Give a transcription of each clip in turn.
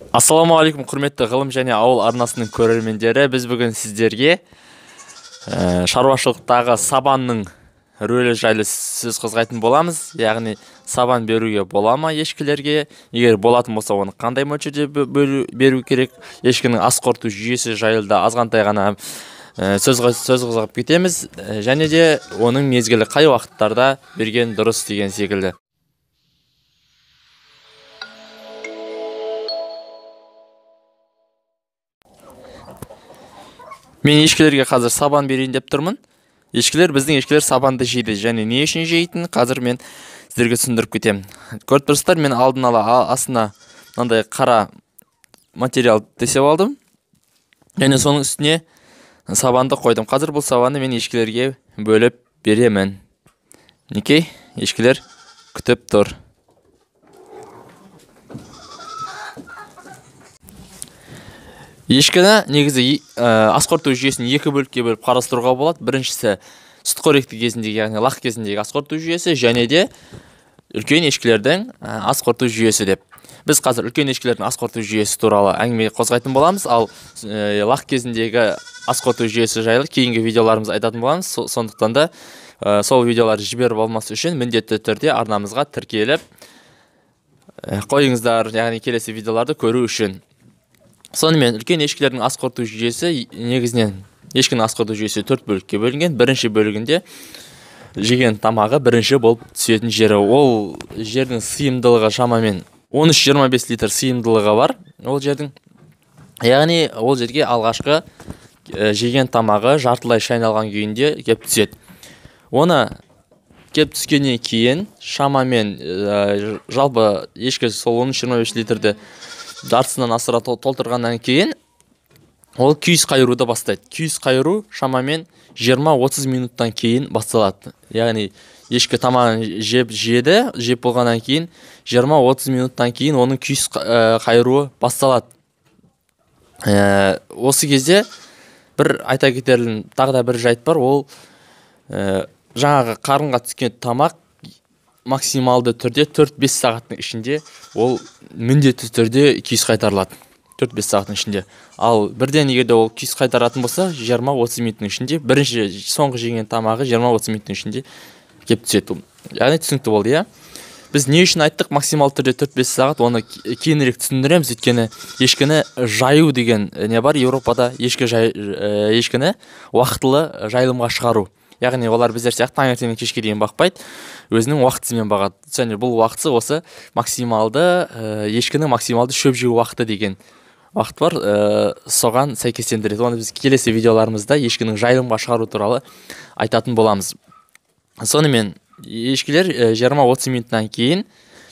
Ассалаумағалейкум, құрметті Ғылым және ауыл арнасының көрермендері. Біз бүгін сіздерге шаруашылықтағы сабанның рөлі жайлы сөз қозғайтын боламыз. Яғни сабан беруге бола ма ешкілерге? Егер болатын болса, оны қандай мөлшерде беру керек? Ешкінің ас қорыту жүйесі жайлы да азғантай ғана сөз қозғап кетеміз. Және де оның мезгілі қай уақыттарда берген дұрыс деген секілді. Мен ешкілерге қазір сабан берейін деп тұрмын. Біздің ешкілер сабанды жейді. Және не үшін жейтінін қазір мен сіздерге түсіндіріп кетемін. Көріп тұрсыздар, мен алдын ала астына мынандай қара материал төсеп алдым. Және соның үстіне сабанды қойдым. Қазір бұл сабанды мен ешкілерге бөліп беремін. Мінекей, ешкілер күтіп тұр. Ешкіні негізі ас қорыту жүйесін екі бөлікке бөліп қарастыруға болады. Біріншісі сүт қоректі кезіндегі, яғни лақ кезіндегі ас қорыту жүйесі, және де үлкен ешкілердің ас қорыту жүйесі деп. Біз қазір үлкен ешкілердің ас қорыту жүйесі туралы әңгіме қозғайтын боламыз, ал лақ кезіндегі ас қорыту жүйесі жайлы кейінгі видеоларымызда айтатын боламыз. Сондықтан да сол видеоларды жіберіп алмас үшін міндетті түрде арнамызға тіркеліп қойыңыздар, яғни келесі видеоларды көру үшін. Сонымен үлкен ешкілердің ас қорыту жүйесі, негізінен ешкінің ас қорыту жүйесі төрт бөлікке бөлінген. Бірінші бөлігінде жеген тамағы бірінші болып түсетін жері. Ол жердің сыйымдылығы шамамен 13-25 литр сыйымдылығы бар ол жердің. Яғни ол жерге алғашқы жеген тамағы жартылай шайналған күйінде кеп түседі. Оны кеп түскеннен кейін шамамен жалпы ешкі сол 13-25 литрді жартысынан асыра толтырғаннан кейін ол күйіс қайыруды бастайды. Күйіс қайыру шамамен 20-30 минуттан кейін басталады. Яғни ешкі тамағын жеп болғаннан кейін 20-30 минуттан кейін оның күйіс қайыруы басталады. Осы кезде бір айта кетерлік тағы да бір жайт бар. Ол жаңағы қарынға түскен тамақ максималды түрде 4-5 сағаттың ішінде ол міндетті түрде күйіс қайтарылады. 4-5 сағаттың ішінде. Ал бірден егер де ол күйіс қайтаратын болса, 20-30 минуттың ішінде бірінші соңғы жеген тамағы 20-30 минуттың ішінде кеп түседі. Яғни түсінікті болды, иә? Біз не үшін айттық максималды түрде 4-5 сағат, оны кейінірек түсіндіреміз, өйткені ешкіні жаю деген не бар Еуропада, ешкіні уақытылы жайылымға шығару. Яғни олар біздер сияқты таңертеңнен кешке дейін бақпайды, өзінің уақытысымен бағады. Және бұл уақытысы осы максималды, ешкінің максималды шөп жеу уақыты деген уақыт бар, соған сәйкестендіреді. Оны біз келесі видеоларымызда ешкінің жайылымға шығару туралы айтатын боламыз. Сонымен ешкілер 20-30 минуттан кейін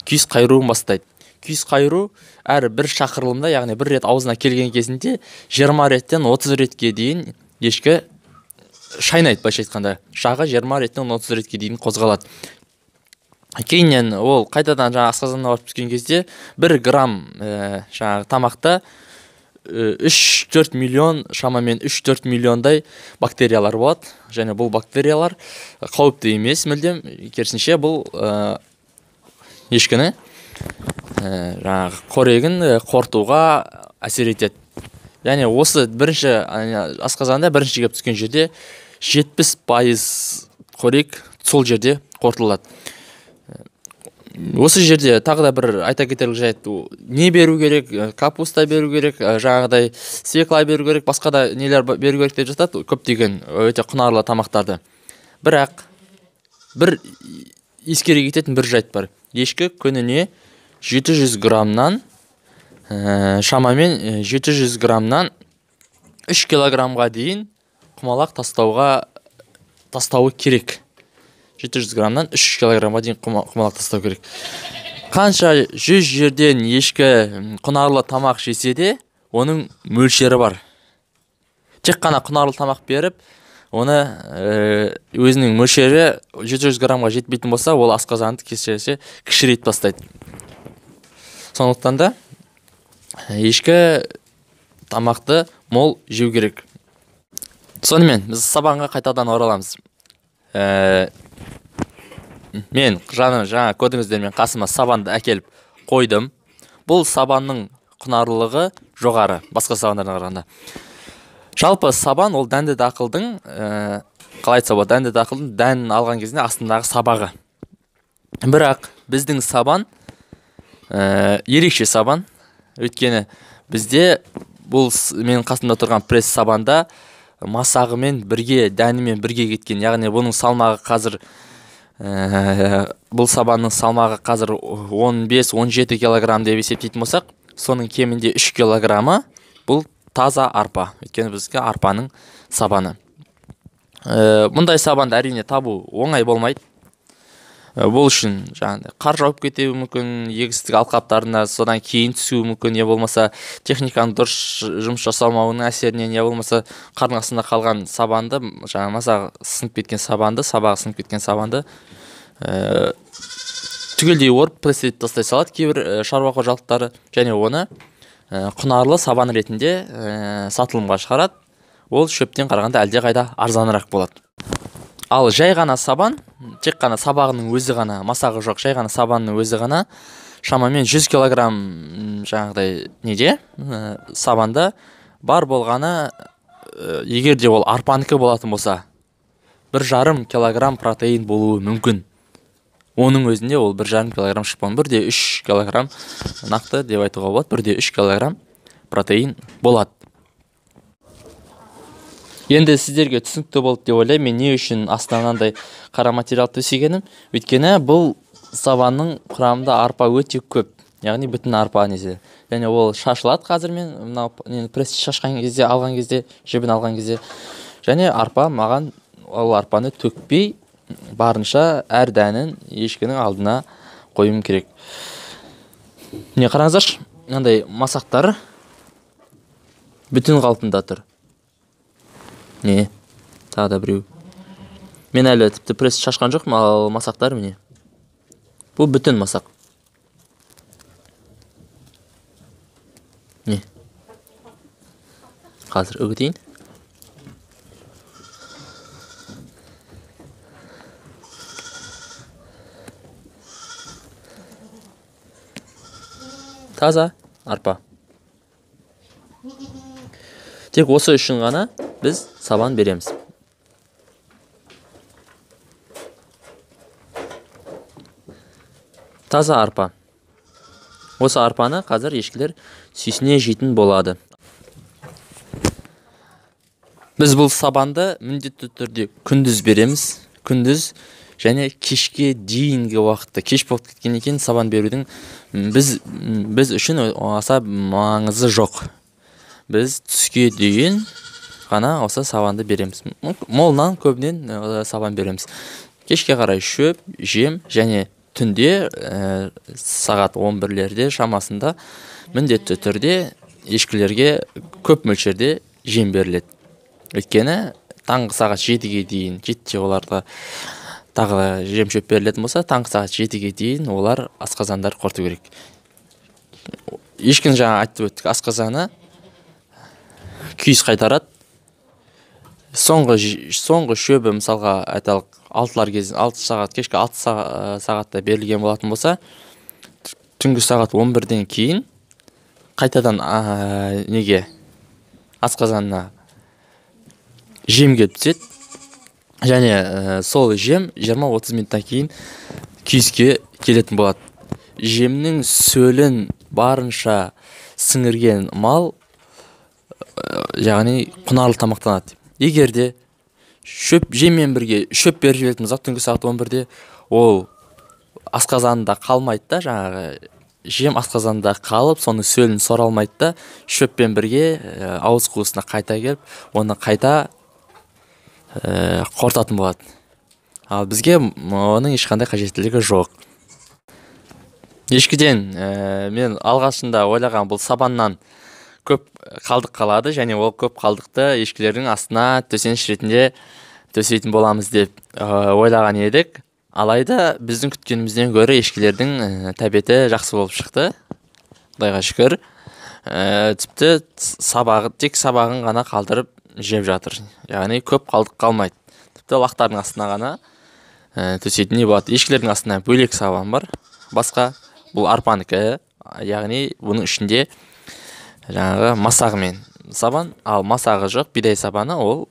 күйіс қайыруын бастайды. Күйіс қайыру әр бір шақырылымда, яғни бір рет аузына келген кезінде 20 реттен 30 ретке дейін ешкі шайнайды, былайша айтқанда. Жағы 20 реттен 30 ретке дейін қозғалады. Кейіннен ол қайтадан жаңа асқазанына барып түскен кезде 1 грамм жаңағы тамақта 3-4 миллион, шамамен 3-4 миллиондай бактериялар болады. Және бұл бактериялар қауіпті емес мүлдем. Керісінше бұл ешкіні жаңағы қорегін қорытуға әсер етеді. Яғни осы бірінші асқазанда бірінші келіп түскен жерде 70% қорек сол жерде қорытылады. Осы жерде тағы да бір айта кетерлік жайт, не беру керек, капуста беру керек, жаңағыдай свекла беру керек, басқа да нелер беру керек деп жатады, көптеген өте құнарлы тамақтарды. Бірақ бір ескере кететін бір жайт бар. Ешкі күніне 700 граммнан, шамамен 700 граммнан 3 килограммға дейін құмалақ тастауы керек. 700 граммнан 3 килограммға дейін құмалақ тастау керек. Қанша 100 жерден ешкі құнарлы тамақ жесе де, оның мөлшері бар. Тек қана құнарлы тамақ беріп, оны өзінің мөлшері 700 граммға жетпейтін болса, ол асқазанды кесірсе кішірейтіп тастайды. Сондықтан да ешкі тамақты мол жеу керек. Сонымен біз сабанға қайтадан ораламыз. Мен жаңа көрдіңіздер, мен қасыма сабанды әкеліп қойдым. Бұл сабанның құнарлылығы жоғары басқа сабандардан қарағанда. Жалпы сабан ол дәнді дақылдың, қалай айтса болады, дәнді дақылдың дәнін алған кезінде астындағы сабағы. Бірақ біздің сабан ерекше сабан. Өйткені бізде бұл менің қасымда тұрған пресс сабанда масағымен бірге, дәнімен бірге кеткен. Яғни бұның салмағы қазір, бұл сабанның салмағы қазір 15-17 килограмм деп есептейтін болсақ, соның кемінде 3 килограммы бұл таза арпа. Өйткені бізге арпаның сабаны. Мұндай сабанды әрине табу оңай болмайды. Бұл үшін жаңағыдай қар жауып кетуі мүмкін, егістік алқаптарына содан кейін түсуі мүмкін, не болмаса техниканың дұрыс жұмыс жасалмауының әсерінен, не болмаса қардың астында қалған сабанды, жаңағы масағы сынып кеткен сабанды, сабағы сынып кеткен сабанды түгелдей орып пресс етіп тастай салады кейбір шаруа қожалықтары, және оны құнарлы сабан ретінде сатылымға шығарады. Ол шөптен қарағанда әлдеқайда арзанырақ болады. Ал жай ғана сабан, тек қана сабағының өзі ғана, масағы жоқ, жай ғана сабанның өзі ғана шамамен 100 килограмм жаңағыдай неде, сабанда бар болғаны, егер де ол арпанікі болатын болса, 1,5 килограмм протеин болуы мүмкін. Оның өзінде ол 1,5 килограмм шықпауы, 1,3 килограмм нақты деп айтуға болады, 1,3 килограмм протеин болады. Енді сіздерге түсінікті болды деп ойлаймын, мен не үшін астына мынандай қара материал төсегенім. Өйткені бұл сабанның құрамында арпа өте көп, яғни бүтін арпа несі. Және ол шашылады қазір мен мынау нені пресс шашқан кезде, алған кезде, жібін алған кезде. Және арпа маған ол арпаны төкпей барынша әр дәнін ешкінің алдына қоюым керек. Міне қараңыздаршы, мынандай масақтар бүтін қалпында тұр. Не, тағы да біреу. Мен әлі тіпті пресс шашқан жоқпын, ал масақтар міне. Бұл бүтін масақ. Не. Қазір үгітейін. Таза арпа. Тек осы үшін ғана біз сабан береміз. Таза арпа. Осы арпаны қазір ешкілер сүйсіне жейтін болады. Біз бұл сабанды міндетті түрде күндіз береміз. Күндіз және кешке дейінгі уақытта, кеш болып кеткеннен кейін сабан берудің біз үшін аса маңызы жоқ. Біз түске дейін ғана осы сабанды береміз. Молынан көбінен сабан береміз. Кешке қарай шөп, жем және түнде сағат 11-лерде шамасында міндетті түрде ешкілерге көп мөлшерде жем беріледі. Өйткені таңғы сағат 7-ге дейін, 7-те оларға тағы жем шөп берілетін болса, таңғы сағат 7-ге дейін олар асқазандар қорыту керек. Ешкіні жаңа айтып өттік, асқазаны күйіс қайтарады. Соңғы шөбі мысалға айталық алтылар кезінде, алты сағат, кешкі алты сағатта берілген болатын болса, түнгі сағат 11-ден кейін қайтадан неге асқазанына жем келіп түседі. Және сол жем 20-30 минуттан кейін күйіске келетін болады. Жемнің сөлін барынша сіңірген мал, яғни құнарлы тамақтанады. Егер де шөп жеммен бірге шөп беріп жіберетін болсақ түнгі сағат 11-де, ол асқазанында қалмайды да, жаңағы жем асқазанында қалып, соның сөлін сора алмайды да, шөппен бірге ауыз қуысына қайта келіп, оны қайта қорытатын болады. Ал бізге оның ешқандай қажеттілігі жоқ. Ешкіден мен алғашында ойлаған бұл сабаннан көп қалдық қалады, және ол көп қалдықты ешкілердің астына төсеніш ретінде төсейтін боламыз деп ойлаған едік. Алайда біздің күткенімізден гөрі ешкілердің тәбеті жақсы болып шықты. Құдайға шүкір. Тіпті сабағы, тек сабағын ғана қалдырып жеп жатыр. Яғни көп қалдық қалмайды. Тіпті лақтардың астына ғана төсейтін болады. Ешкілердің астына бөлек сабан бар. Басқа бұл арпанікі, Яғни бұның ішінде жаңағы масағымен сабан, ал масағы жоқ бидай сабаны ол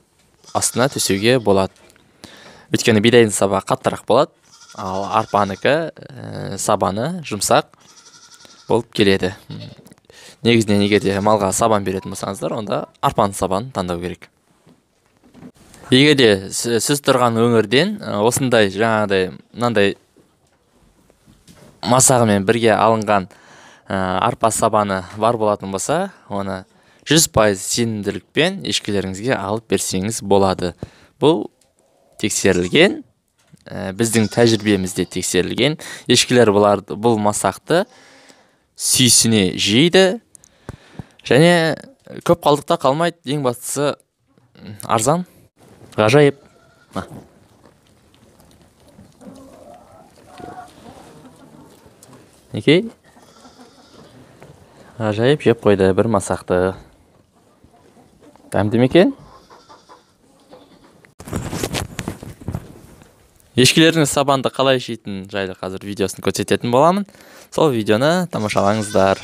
астына төсеуге болады. Өйткені бидайдың сабағы қаттырақ болады, ал арпаныкі сабаны жұмсақ болып келеді. Негізінен егер де малға сабан беретін болсаңыздар, онда арпаның сабанын таңдау керек. Егер де сіз тұрған өңірден осындай жаңағыдай мынандай масағымен бірге алынған арпа сабаны бар болатын болса, оны 100% сенімділікпен ешкілеріңізге алып берсеңіз болады. Бұл тексерілген, біздің тәжірибемізде тексерілген. Ешкілер бұл масақты сүйсіне жейді және көп қалдықта қалмайды. Ең бастысы арзан, ғажайып. Мінекей, ғажайып жеп қойды бір масақты. Дәмді ме екен? Ешкілердің сабанды қалай жейтінін жайлы қазір видеосын көрсететін боламын. Сол видеоны тамашалаңыздар.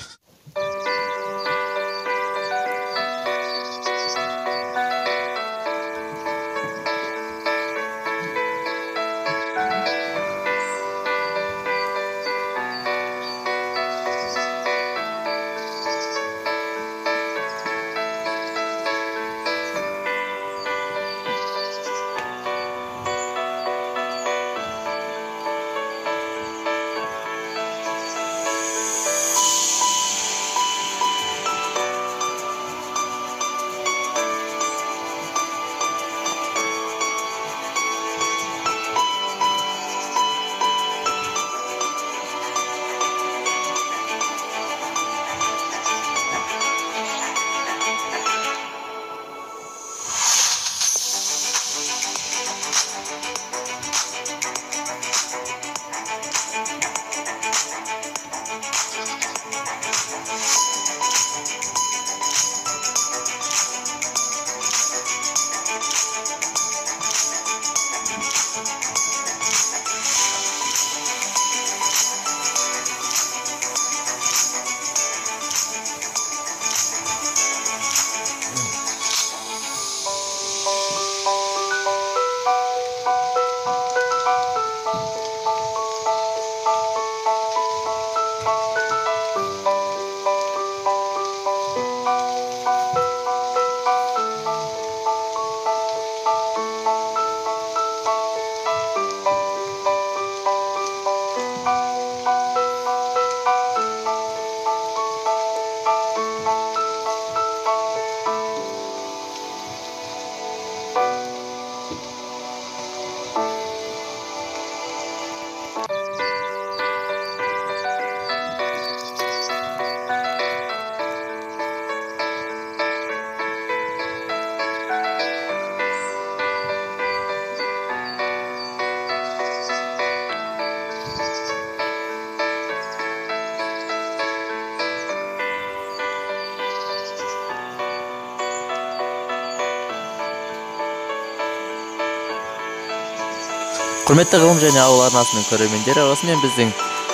Құрметті Ғылым және Ауыл арнасының көрермендері, осымен біздің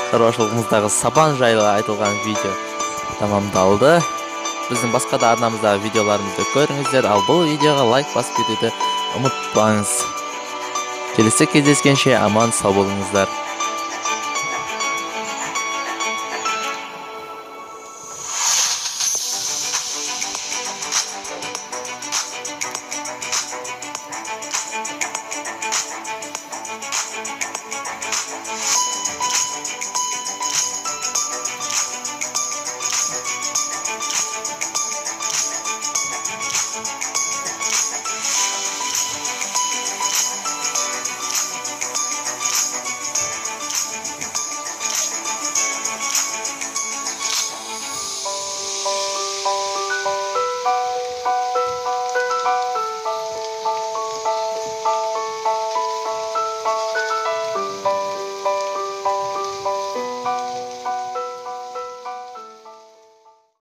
шаруашылығымыздағы сабан жайлы айтылған видео тамамдалды. Біздің басқа да арнамыздағы видеоларымызды көріңіздер, ал бұл видеоға лайк басып кетуді ұмытпаңыз. Келесі кездескенше аман сау болыңыздар.